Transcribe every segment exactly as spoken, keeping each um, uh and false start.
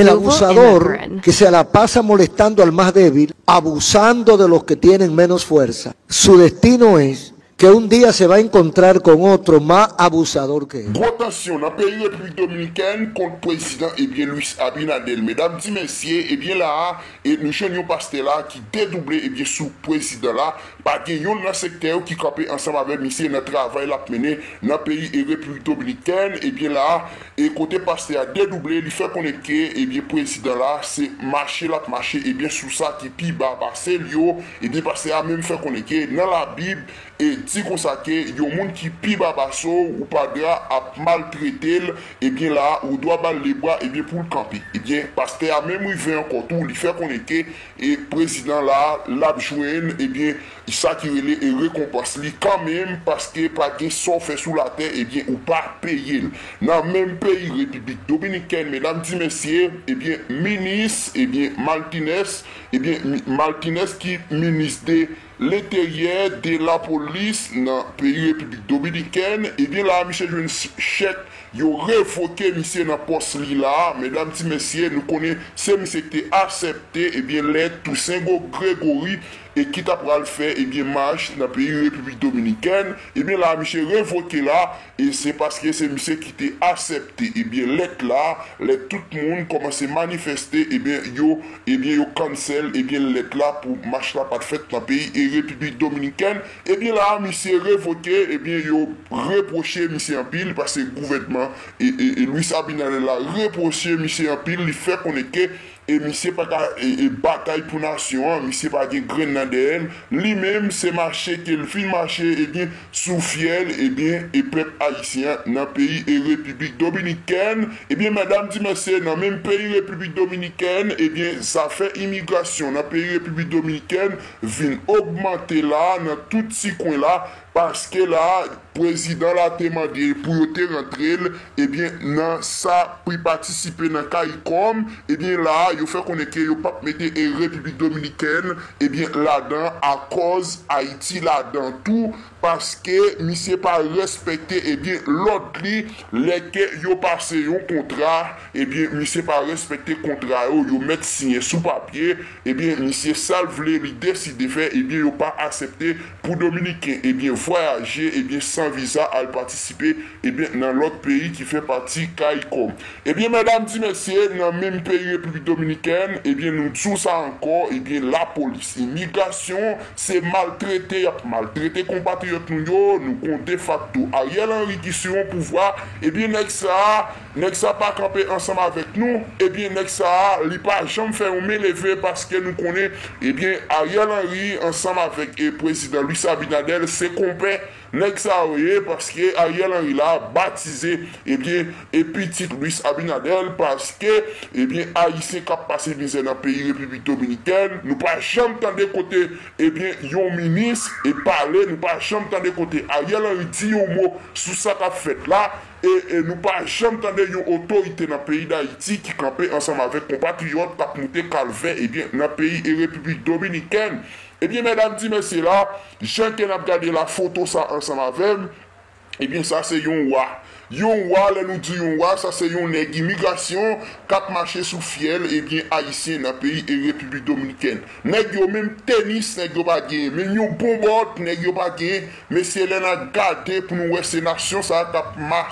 El abusador que se la pasa molestando al más débil, abusando de los que tienen menos fuerza. Su destino es que un día se va a encontrar con otro más abusador que él. Gwo tansyon nan peyi Repiblik Dominikèn kont prezidan, ebyen, Luis Abinader. Medam, ti mesye, ebyen, la a, e nou jwenn yon pastè la ki dedouble, ebyen, sou prezidan la. Pa gen yonn nan sektè yo ki kanpe ansanm avè misye nan travay l ap mennen nan peyi e Repiblik Dominikèn. Ebyen, la a, e kote pastè a dedouble, li fè konnen ke, ebyen, prezidan la, se mache l ap mache, ebyen, sou sa ki pi ba pase l yo. Ebyen, pastè a menm fè konnen ke nan Labib, e di konsa ke yon moun ki pi ba pase w, ou pa dwa ap maltrete l, ebyen, la a, ou dwa ba l lebra, ebyen, pou l kanpe. Ebyen, pastè a menm rive ankò tou, li fè konnen ke, e prezidan la, l ap jwenn, ebyen, sa ki rele e rekonpans li kanmenm, paske pa gen sa w fè sou latè, ebyen, ou pa peye l. Nan menm peyi Repiblik Dominikèn, medam, ti mesye, ebyen, minis, ebyen, Martinez, ebyen, mi- Martinez ki minis de lenteryè, de lapolis nan peyi Repiblik Dominikèn, ebyen, la a misye jwenn ch- chèk, yo revoke misye nan pòs li la a. Medam, ti mesye, nou konnen se misye ki te asèpte, ebyen, lèt Toussaint Go- Gregory, e ki ta pral fè, ebyen, mach nan peyi Repiblik Dominikèn. Ebyen, la a misye revoke la, e se paske se misye ki te asèpte, ebyen, lèt la, lè tout moun kòmanse manifeste, ebyen, yo, ebyen, yo cancel, ebyen, lèt la pou mach la pa t fèt nan peyi e Repiblik Dominikèn. Ebyen, la a misye revoke, ebyen, yo repwoche misye anpil, paske gouvènman e, e, e Luis Abinader la repwoche misye anpil, li fè konnen ke, e misye pa ka, e, e batay pou nasyon an, misye pa gen grenn nan dèyè l. Li menm, se mache ke l fin mache, ebyen, sou fyèl, ebyen, e pèp ayisyen an nan peyi e Repiblik Dominikèn. Ebyen, medam, ti mesye, nan menm peyi Repiblik Dominikèn, ebyen, zafè imigrasyon nan peyi Repiblik Dominikèn vin ogmante la, nan tout ti kwen la, paske la, prezidan la te mande pou yo te rantre l, ebyen, nan sa pou y patisipe nan karikom, ebyen, la, yo fè konnen ke yo p ap mete e Repiblik Dominikèn, ebyen, ladan, akòz Ayiti ladan tou, paske misye pa respekte, ebyen, lòd li, lè ke yo pase yon kontra, ebyen, misye pa respekte kontra yo, yo mèt siyen sou papye, ebyen, misye, sa l vle, li deside fè, ebyen, yo pa asepte pou Dominiken, ebyen, vwayaje, ebyen, san viza, al patisipe, ebyen, nan lòt peyi ki fè pati karikom. Ebyen, medam, ti mesye, nan menm peyi Repiblik Dominikèn, ebyen, nou di w sa ankò, ebyen, lapolis, imigrasyon, se maltrete y ap maltrete konpatriyòt nou yo, nou gon defakto Ariel Henry ki sou yon pouvwa, ebyen, nèg sa a, nèg sa pa kanpe ansanm avèk nou, ebyen, nèg sa a, li pa janm fè yon men leve paske nou konnen, ebyen, Ariel Henry ansanm avèk, e, prezidan Luis Abinader, se konpè nèg sa yo ye, paske Ariel Henry la batize, ebyen, e pitit Luis Abinader, paske, ebyen, Ayisyen k ap pase mizè nan peyi Repiblik Dominikèn, nou pa janm tande kote, ebyen, yon minis e pale, nou pa janm tande kote Ariel Henry di yon mo sou sa k ap fèt la, e, e nou pa janm tande yon otorite nan peyi Dayiti ki kanpe ansanm avèk konpatriyòt k ap moute kalvè, ebyen, nan peyi e Repiblik Dominikèn. Ebyen, medam, ti mesye la, jan ke n ap gade la foto sa ansanm avè m, ebyen, sa se yon wa. Yon wa, lè nou di yon wa, sa se yon nèg imigrasyon k ap mache sou fyèl, ebyen, ayisyen nan peyi e Repiblik Dominikèn. Nèg yo menm tenis, nèg yo pa genyen. Menm yon bon bòt, nèg yo pa genyen. Mesye, lè n a gade pou nou wè se nasyon sa a k ap ma-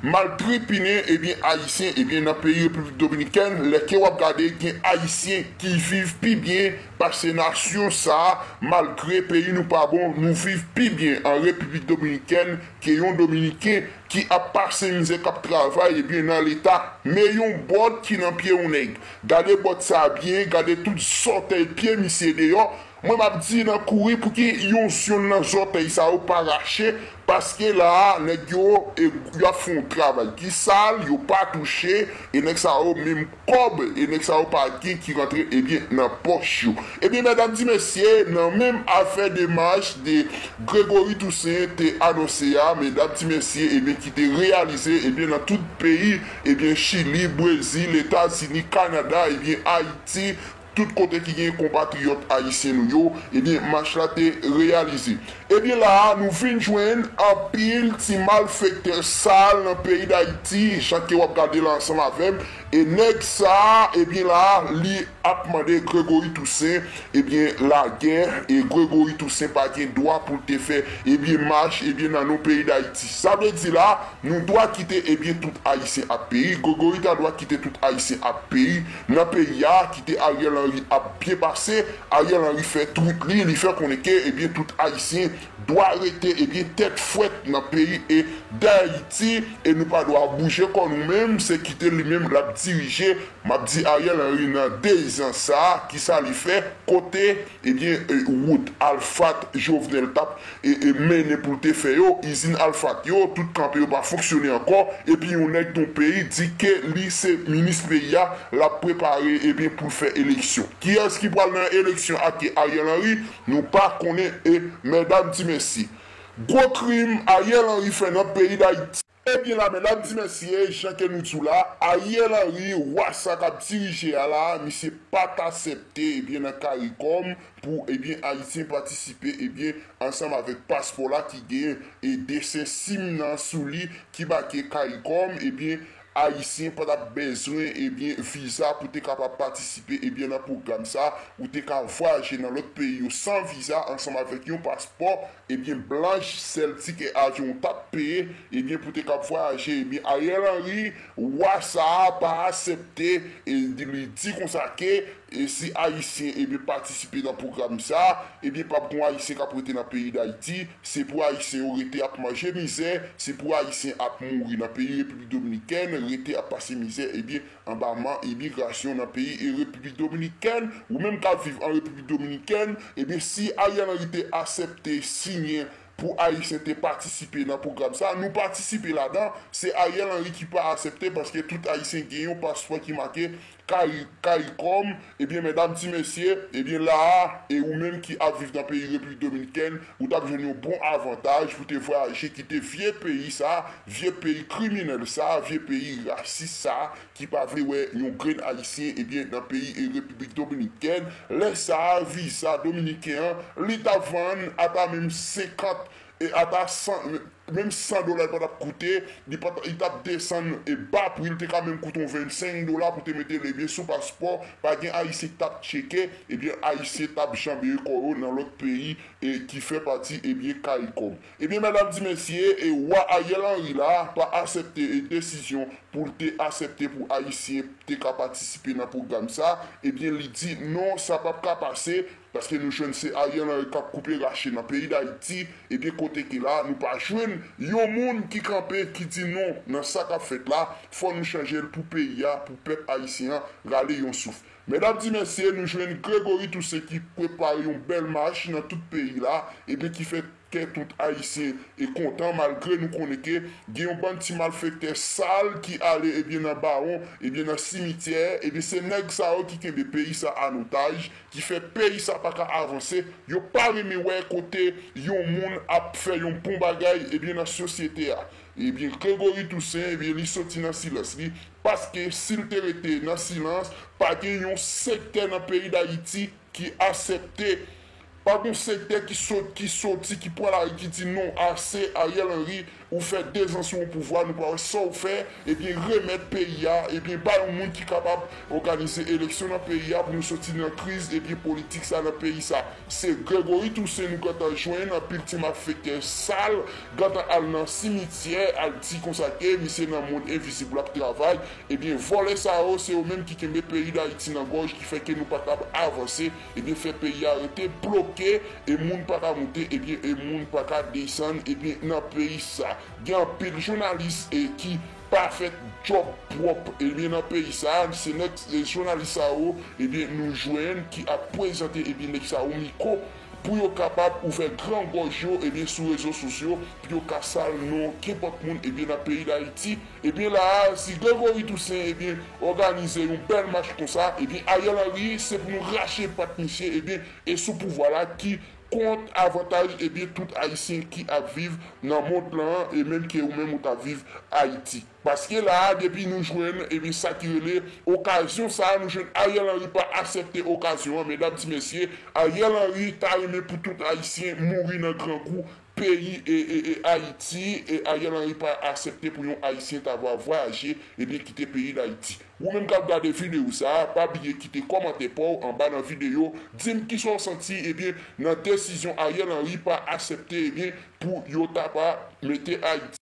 maltripinen, ebyen, ayisyen, ebyen, nan peyi Repiblik Dominikèn, lè ke w ap gade, gen ayisyen ki viv pi byen pase nasyon sa a, malgre peyi nou pa bon, nou viv pi byen an Repiblik Dominikèn ke yon Dominiken ki ap pase mizè, k ap travay, ebyen, nan Leta. Men yon bòt ki nan pye yon nèg. Gade bòt sa a byen, gade tout zòtèy pye misye deyò. Mwen, m ap di nan kouri pou ki yon, yonn nan zòtèy sa yo pa rache, paske la a, nèg yo, e, y ap fè yon travay ki sal, yo pa touche, e nèg sa yo menm kòb, e nèg sa yo pa gen ki rantre, ebyen, nan pòch yo. Ebyen, medam, ti mesye, nan menm afè demach de Gregory Toussaint te anonse a, medam, ti mesye, ebyen, ki te reyalize, ebyen, nan tout peyi, ebyen, Chili, Brezil, Etazini, Kanada, ebyen, Ayiti, tout kote ki gen konpatriyòt ayisyen nou yo, ebyen, mach la te reyalize. Ebyen la a, nou vin jwenn anpil ti malfektè sal nan peyi Dayiti, jan ke w ap gade la ansanm avè m. E nèg sa a, ebyen la a, li ap mande Gregory Toussaint, ebyen, lagè, e Gregory Toussaint pa gen dwa pou l te fè, ebyen, mach, ebyen, nan non peyi Dayiti. Sa vle di la, nou dwa kite, ebyen, tout Ayisyen ap peri. Gregory ta dwa kite tout Ayisyen ap peri nan peyi a, kite Ariel Henry ap byen pase. Ariel Henry fè twit li, li fè konnen ke, ebyen, tout Ayisyen dwa rete, ebyen, tèt frèt nan peyi e Dayiti, e nou pa dwa bouje kò nou menm, se kite li menm l ap dirije. M ap di Ariel Henry nan dezan sa a, kisa li fè, kote, ebyen, e, wout Alfat Jovenel t ap, e, e, mennen pou l te fè yo, izin Alfat yo, tout kanpe yo pa fonksyone ankò, epi yon nèg yon peyi di ke li se minis peyi a, l ap prepare, ebyen, pou l fè eleksyon. Kiyès ki pral nan eleksyon ak Ariel Henry? Nou pa konnen, e, medam di mesye. Gwo krim Ariel Henry fè nan peyi Dayiti. Ebyen la, medam di mesye, jan ke nou di w la, Ariel Henry, wa sa k ap dirije a la, misye pa t aksepte, ebyen, nan CARICOM pou, ebyen, Ayisyen patisipe, ebyen, ansanm avèk paspò la ki gen, e, desen sim nan sou li ki make CARICOM, ebyen, Ayisyen pa t ap bezwen, ebyen, viza pou te kapab patisipe, ebyen, nan pwogram sa. Ou te ka vwayaje nan lòt peyi yo san viza ansanm avèk yon paspò, ebyen, blanch, sèl tikè avyon ou t ap peye, ebyen, pou te kab vwayaje, ebyen, Ariel Henry, wa sa a pa aksepte, e li di konsa ke, e si Ayisyen, ebyen, patisipe nan pwogram sa a, ebyen, p ap gen Ayisyen k ap rete nan peyi Dayiti, se pou Ayisyen yo rete ap manje mizè, se pou Ayisyen ap mouri nan peyi Repiblik Dominikèn, rete ap pase mizè, ebyen, anba men imigrasyon nan peyi e Repiblik Dominikèn, ou menm k ap viv an Repiblik Dominikèn, ebyen, si Ariel Henry te aksepte siyen pou Ayisyen te patisipe nan pwogram sa, nou patisipe ladan, se Ariel Henry ki pa aksepte paske tout Ayisyen gen yon paspò ki make Cari-, CARICOM, ebyen, medam, ti mesye, ebyen, la a, e ou menm ki ap viv nan peyi Repiblik Dominikèn, ou t ap jwenn yon bon avantaj pou te vwayaje kite vye peyi sa, vye peyi kriminèl sa, vye peyi rasis sa, ki pa vle wè yon grenn Ayisyen, ebyen, nan peyi e Repiblik Dominikèn. Lè sa a, viza dominiken an, li t ap vann ata menm senkant, e ata san, menm san dola li pa t ap koute, li pa t, li t ap desann e ba pri, li te ka menm koute yon vennsenk dola pou te mete l, ebyen, sou paspò, pa gen Ayisyen ki t ap tcheke, ebyen, Ayisyen t ap janbe kò yo nan lòt peyi, e ki fè pati, ebyen, CARICOM. Ebyen, medam di mesye, e wa Ariel Henry la pa aksepte, e desizyon pou l te aksepte pou Ayisyen te ka patisipe nan pwogram sa, ebyen, li di non, sa p ap ka pase, paske nou jwenn se Ariel Henry k ap koupe rache nan peyi Dayiti, ebyen, kote ke la, nou pa jwenn yon moun ki kanpe, ki di non nan sa k ap fèt la, fò nou chanje l pou peyi a, pou pèp ayisyen an rale yon souf. Medam di mesye, nou jwenn Gregory Toussaint ki prepare yon bèl mach nan tout peyi la, ebyen, ki fè kè tout Ayisyen e kontan, malgre nou konnen ke gen yon bann ti malfektè sal ki ale, ebyen, nan Bawon, ebyen, nan simityè, ebyen, se nèg sa yo ki kenbe peyi sa an otaj, ki fè peyi sa pa ka avanse. Yo pa renmen wè kote yon moun ap fè yon bon bagay, ebyen, nan sosyete a. Ebyen, Gregory Toussaint, ebyen, li soti nan silans li, paske si l te rete nan silans, pa gen yon sektè nan peyi Dayiti ki aksepte. Pa gen sektè ki sot, ki soti, ki pran lari, ki di non, ase, Ariel Henry, ou fè dezan sou yon pouvwa, nou pa wè sa w fè, ebyen, remèt peyi a, ebyen, ba yon moun ki kapab òganize eleksyon nan peyi a pou nou soti nan kriz, ebyen, politik sa nan peyi sa. Se Gregory Toussaint nou gentan jwenn, anpil ti malfektè sal, gentan al nan simityè, al di konsa ke misye nan mond envizib l ap travay, ebyen, vòlè sa yo, se yo menm ki kenbe peyi Dayiti nan gòj, ki fè ke nou pa kab avanse, ebyen, fè peyi a rete bloke, e moun pa ka moute, ebyen, e moun pa ka desann, ebyen, nan peyi sa. Gen anpil jounalis, e, ki pa fè djòb pwòp, ebyen, nan peyi sa, se nèg, e, jounalis sa yo, ebyen, nou jwenn ki ap prezante, ebyen, nèg sa yo mikwo, pou yo kapab ouvè gran gòj yo, ebyen, sou rezo sosyo, pou yo ka sal non kenpòt moun, ebyen, nan peyi Dayiti. Ebyen, la a, si Gregory Toussaint, ebyen, òganize yon bèl mach konsa, ebyen, Ariel Henry, se pou nou rache pat misye, ebyen, e sou pouvwa la ki kont avantaj, ebyen, tout Ayisyen ki ap viv nan mond lan, e menm ke ou menm ou t ap viv Ayiti. Paske la a, depi nou jwenn, ebyen, sa ki rele okazyon sa a, nou jwenn Ariel Henry pa aksepte okazyon an. Medam, ti mesye, Ariel Henry ta renmen pou tout Ayisyen mouri nan grangou peyi e, e, e Ayiti, e Ariel Henry pa aksepte pou yon Ayisyen ta va vwayaje, ebyen, kite peyi Dayiti. Ou menm k ap gade videyo sa a, pa bliye kite kòmantè pa w anba nan videyo, di m kisa w santi, ebyen, nan desizyon Ariel Henry pa aksepte, ebyen, pou yo ta pa mete Ayiti.